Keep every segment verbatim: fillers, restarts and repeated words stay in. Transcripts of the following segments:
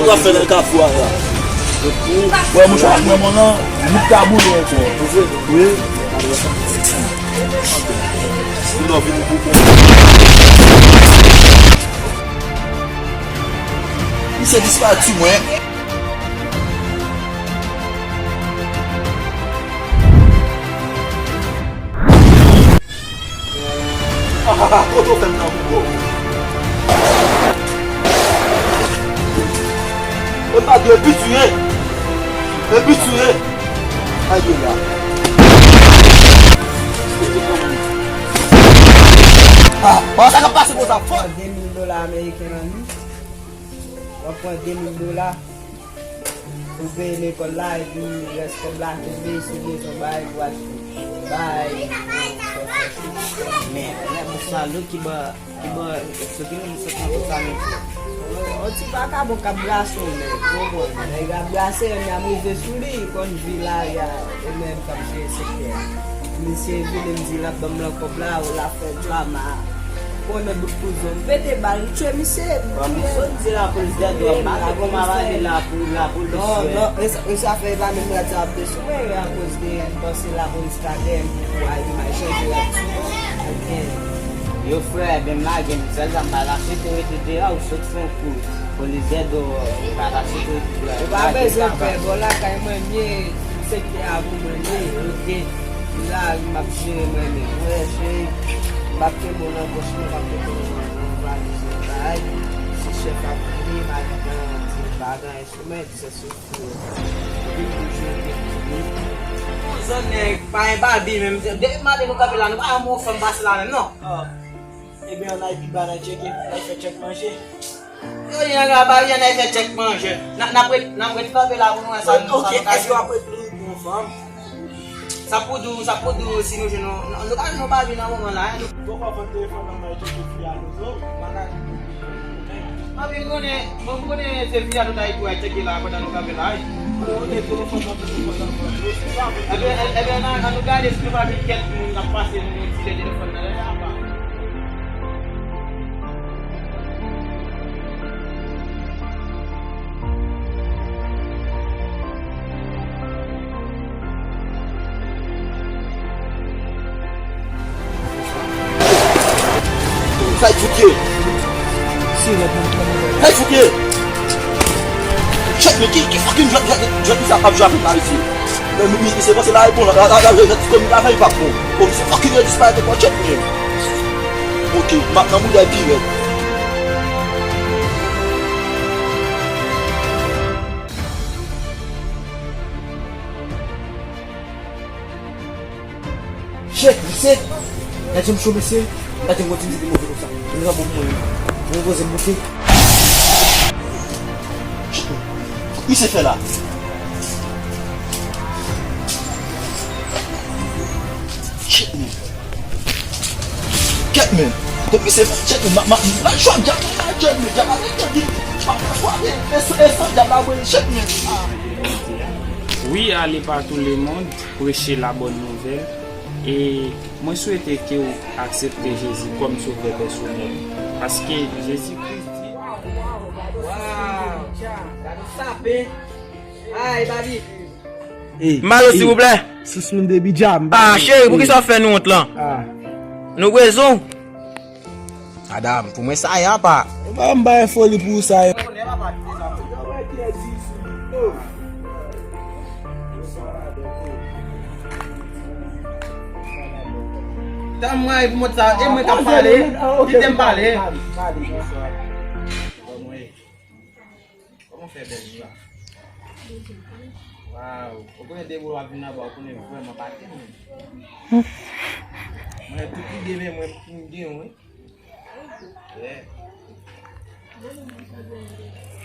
W ap fè nan kafou a la. Wè, mouchwa, ak manman lan, nou ka boule ankò. Wi. Misye disparèt sou mwen. Ah, ah, ah, kote w fè m nan pou w? E pa de bitire. E bitire. Ay, yo la. Ah, wè sa k ap pase konsa, fò. De mil dola ameriken nan li. W ap pran de mil dola. Pou peye lekòl la, epi rès kòb la, kenbe, si w bezwen bay, pou achte bay, pou fè, fè, fè. Men, lè bouch la lou ki ba, ki ba, se ki menm sot nan tout sa menm. On ti vakabon k ap brase w, men, ou konprann. Nèg ap brase, men ap rive sou li, konn vi la, y a, e menm k ap jere sektè a. Misye vini, m di l ap ban m lan kòb la, ou l ap fè djama. Konnen bout kouzon. M pete bal, m tchwe misye. Bon, m sot di lapolis dèyè dwòg, m pa gen kòman pa di lapolis, lapolis. Non, non, e sa, e sa fè e pa menm rad sa ap te sou mwen, e akoz de m panse lapolis ta dèyè m pou, pou al di m al chanje rad sou mwen. Ebyen. Yo frè, ebyen m lage m, sèl sa m pa ta swete rete deyò, ou sot fè yon kou. Polis dèyè dwòg, m pa ta swete rete deyò. Ou pa bezwen pè, bò lakay mwen m ye, sektè a pou mwen m ye. Ok. La, m ap jere mwen menm. Wè, cheri, m ap kenbe w nan pòch mwen, m ap kenbe w nan, nan valiz mwen, bagay. Si chèf ap vini, m ap di l pa gen anyen sou mwen, se sou fou. Vin pou jere, vin pou jere. Bon, zòn nèg, pa gen babi menm. Depi maten nou kanpe la, nou pa janm wè yon fanm pase la menm, non. Ah. Ebyen, ann al pi ba, ann al tcheke, ann al fè tchèk manje. Yo, yon raba, yon al fè tchèk manje. N a, n ap ret, n ap ret kanpe la pou nou wè sa nou, sa nou ka jwenn. Ok, èske w ap ret pou yon fanm? Sa pou di w, sa pou di w si nou jwenn yon, nou, nou ka jwenn yon babi nan moman la, hein, nou. Bon, papa, telefòn nan mwen, tcheke fi a nou zo, bagay. Papi, m konnen, bon, m konnen se fi a nou ta tou al tcheke la pandan nou kanpe la, wi. Bon, ok, telefòn nan, telefòn nan, telefòn nan. Ebyen, ebyen, ann, ann nou gade si nou pa jwenn kèk moun k ap pase, nou, nou tire telefòn nan, la, la, pa. Sa y fout ye? Sa y fout ye? Chèk, men ki, ki fucking jwèt, jwèt, jwèt misye ap jwe avèk la, mesye? Men, men, men, misye panse la, e bon, la, la, la, la, la, ti komi la, fè li pa bon. Bon, misye fucking disparèt ankò, chèk, men. Ok, m ap nan boudèy pi rèd. Chèk, mesye! Gade jan m cho, mesye! Gade jan m kontinye de move konsa. Mwen pa bon pou mwen. Mwen poze m monte. Chèk, men. Misye fè la. Chèk, men. Kèt men. Depi se fè tchèk men, ma, ma, ma jwenn djab, ma jwenn men, djab avèk djab, ma, ma fwape, e san, e san djab la, mwen tchèk men. Wi, ale pa tou lemonn, preche la bòn nouvèl. E mwen swete ke w aksepte Jezi kòm sovè pèsonèl. Paske Jezi Kris di. Waw! Gade w sape! Ay, Babi! Ey, m ale, ey, silvouplè. Six moun de bidja, m pa. Ah, cheri, poukisa w fè nou wont lan? Ah. Nou bezwen w. Madanm, pou mwen sa ye apa. Ou pa m bay foli pou ou sa ye. Tan mwen pou mwen sa, e mwen k ap pale, kite m pale. Kòman w fè bèl la? Waw, ou konnen depi w ap vin anba, ou konnen vrèman pa te menm. Mwen tout ide men mwen pou m gen, wi. Yeah.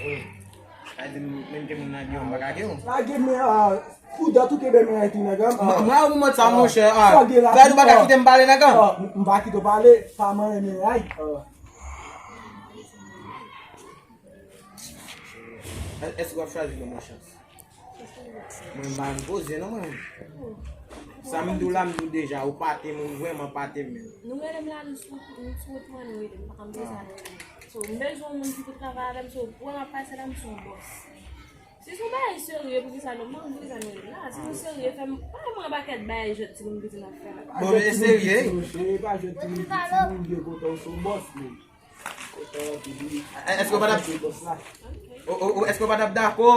Wi. Ay di menm ke moun nan gen, m pa ka gen. Lage men, ah, pou dat ou kenbe men ay tou nèg an. Mwen ou mwen sa monchè, ah. Sa di ou pa ka kite m pale nèg an. Ah, m pa kite w pale, pa manyen men ay. Èske w ap chwazi nan mechanste? Mwen pa vin poze non mwen. Sa m di w la, m di w deja, ou pa te m, ou vrèman pa te m. Nou rele m la, nou sou, nou sou wout mwen, nou rele m, pa m bezwen rele. So, m bezwen yon moun ki pou travay avè m, so, pou wè m ap pase la, m se yon bòs. Si se yon bagay serye, poukisa nou, mwen, poukisa nou la? Si nou serye, fè m, pa mwen pakèt bagay jwèt timoun piti n ap fè la. Bon, men e serye. E pa jwèt timoun piti, moun vye kote w se yon bòs, men. Kote w vini. Èske w pa t ap, o, o, o, èske w pa t ap dakò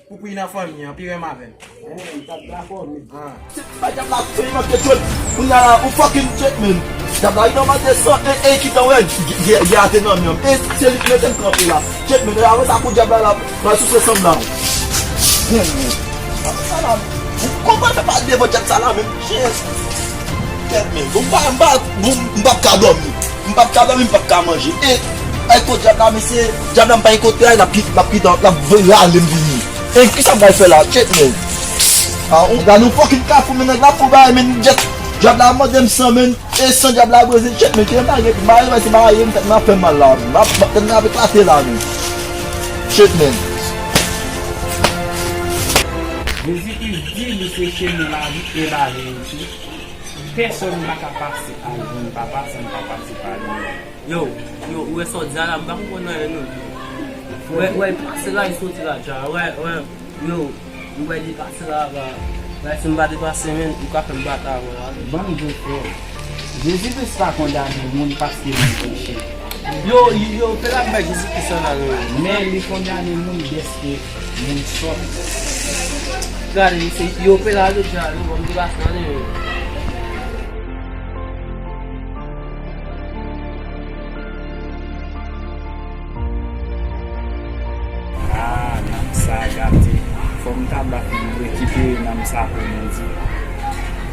pou Queen nan fanmi an, pi renmen avè l. Mwen menm, m t ap dakò, men. Ah. Se pa dyab la fè manke jwèt. Kounye a la, ou fucking jwèt, man. Dyab la, li nan mande san, e, e, ki tan wè, gè, gè, gè a te nan men m. E, se li ki mete m kanpe la. Jwèt, men, apre sa, kou dyab la, la, pral souse san m la. Bon, bon. Sa la, ou konprann fè pa devan dyab sa la, menm. Jezi. Jwèt, men. Bon, m pa, m pa, bon, m p ap ka dòmi. M p ap ka dòmi, m p ap ka manje. E, ay, kou dyab la, mesye, dyab la, m pa gen kote al, l ap kit-, l ap kite, l ap voye rale m vini. E, kisa m pral fè la? Jwèt, men. Ah, ou gade yon fucking kafou, men nèg la fou bagay, men dyab, dyab la mande m san, men. E san dyab la breze, jwèt, men, ki m pa gen, m pa gen, se bagay, m tèt m ap fè m mal la, men. M ap, m ap, tèt mwen ap eklate la, men. Jwèt, men. Jezi Kris di li se chemen, lavi e laverite. Pèsòn pa ka pase al jwenn Papa san l pa pase pa li menm. Yo, yo, ou wè sa w di a la, m pa konprann anyen non. Wè, wè, pase la, li soti la dja. Wè, wè, yo, ou wè li pase la, ba, wè, si m pa te pase, men, ou ka fè m bat avè w, ale. Ban m di w, frè. Jezi Kris pa kondane moun paske moun peche. Yo, yo, fè la bay Jezi Kris an ale. Men li kondane moun dèske moun sòt. Gade, se, yo fè la, yo di a, yo, ban m di pase, ale. Ah, nanm sa gate. Fò m ta bat pou m rekipere nanm sa pou Bondye.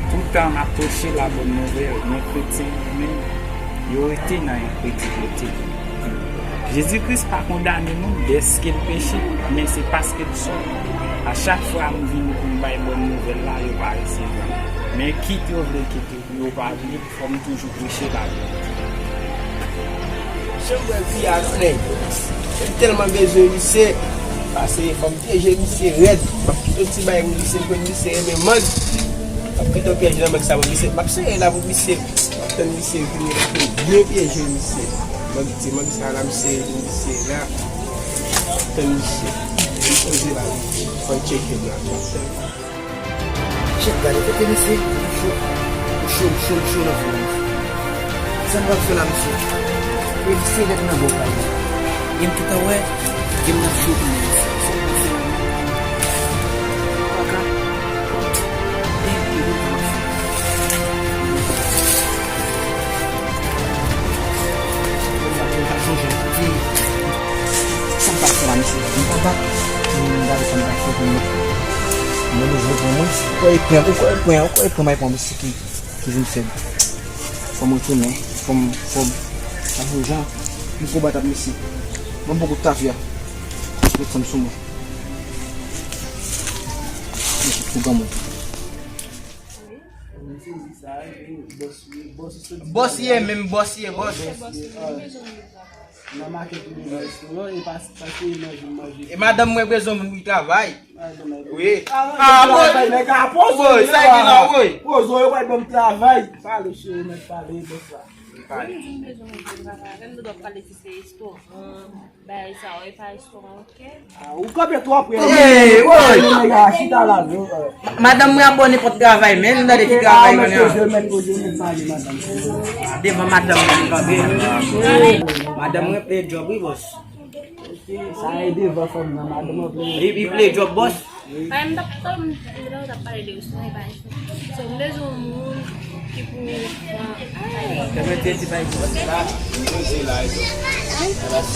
Toutan n ap preche la bòn nouvèl, men kretyen yo menm, yo rete nan enkredilite. Jezi Kris pa kondane moun dèske l peche, men se paske l sòt. A chak fwa m vin pou m bay bòn nouvèl la, yo pa resevwa m. Men kit yo vle kit yo, yo pa vle, fò m toujou preche laverite. Jan m wè vi a non nèg. M tèlman bezwen misye. Pase fò m pyeje misye rèd. M ap kite yon ti bagay pou misye, m konn misye renmen mang. M ap kite yon pyèj nan mang sa pou misye. M ap sere la pou misye. M ap tann misye vini la pou m byen pyeje misye. Mang ti, mang sa la m sere pou misye la. M ap tann misye. M poze la. Fò l tcheke m la. M ap tann. Chèf, gade kote misye, ou cho, ou cho, ou cho, ou cho nan fon misye. Sa n pral fè la, misye? Pou misye ret nan bò pay la. E m gentan wè, gen m nan cho pou misye. Paka. E, e, e, e, e. Sa m ta chonje, m di, sa m ta fè la, mesye? M ta bat, m gade sa m ta fè pou mwen. Mwen bezwen pran mwen. Ou kwè e pran, ou kwè e pran, ou kwè e pran, m ay pran mesye ki, ki vin fèb. Fò m retounen, fò m, fò m, sa fè jan, m ko bat ap mesye. Ban m poko tafya. Met fanm sou mwen. Mesye tou granmoun. Bòs ye, menm bòs ye, bòs. Nan makèt ou nan restoran, e pa, pa se manje, manje. E madanm mwen bezwen moun ki travay. Wi. Ah, boy. Nèg a poze, boy, sa ki la, boy? Poze, yo pral ban m travay. Pale, cheri, mèt pale, bòs la. Pale. Mwen di m bezwen moun ki travay. Lè m dwe pale si se restoran. Bagay sa yo, e pa restoran, oke? Ah, ou kanpe twò pre. Ey, woy! Nèg a chita la, non. Madanm mwen ap ba w nenpòt travay, men nou gade ki travay kounye a. Devan madanm mwen kanpe. Madanm mwen play job, wi, bòs. Sa e devan fanm nan, madanm mwen play. Li, li play job, bòs. Ay, m t ap, m t ap pale de restoran, e pa restoran. So, m bezwen yon moun ki pou pran, ay. Kèmèt te di bay pou la.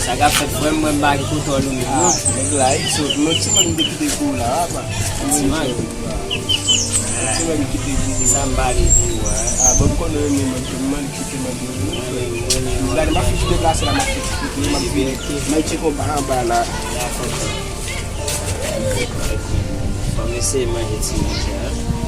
Sa k ap fèt, frè m, mwen m pa gen kontwòl ou menm, non. Nèg la, so, non, ti mwen m te kite pou ou la, apa. Ti mwen. Ti mwen m kite pou ou. Sa m pale pou ou, a. Ah, bon, m konnen ou renmen mwen, m kite mwen pou ou. Gade, m ap fouti deplase la, m ap fouti kote, m ap vini. M al tcheke w anba la. Fò m eseye manje ti manje a.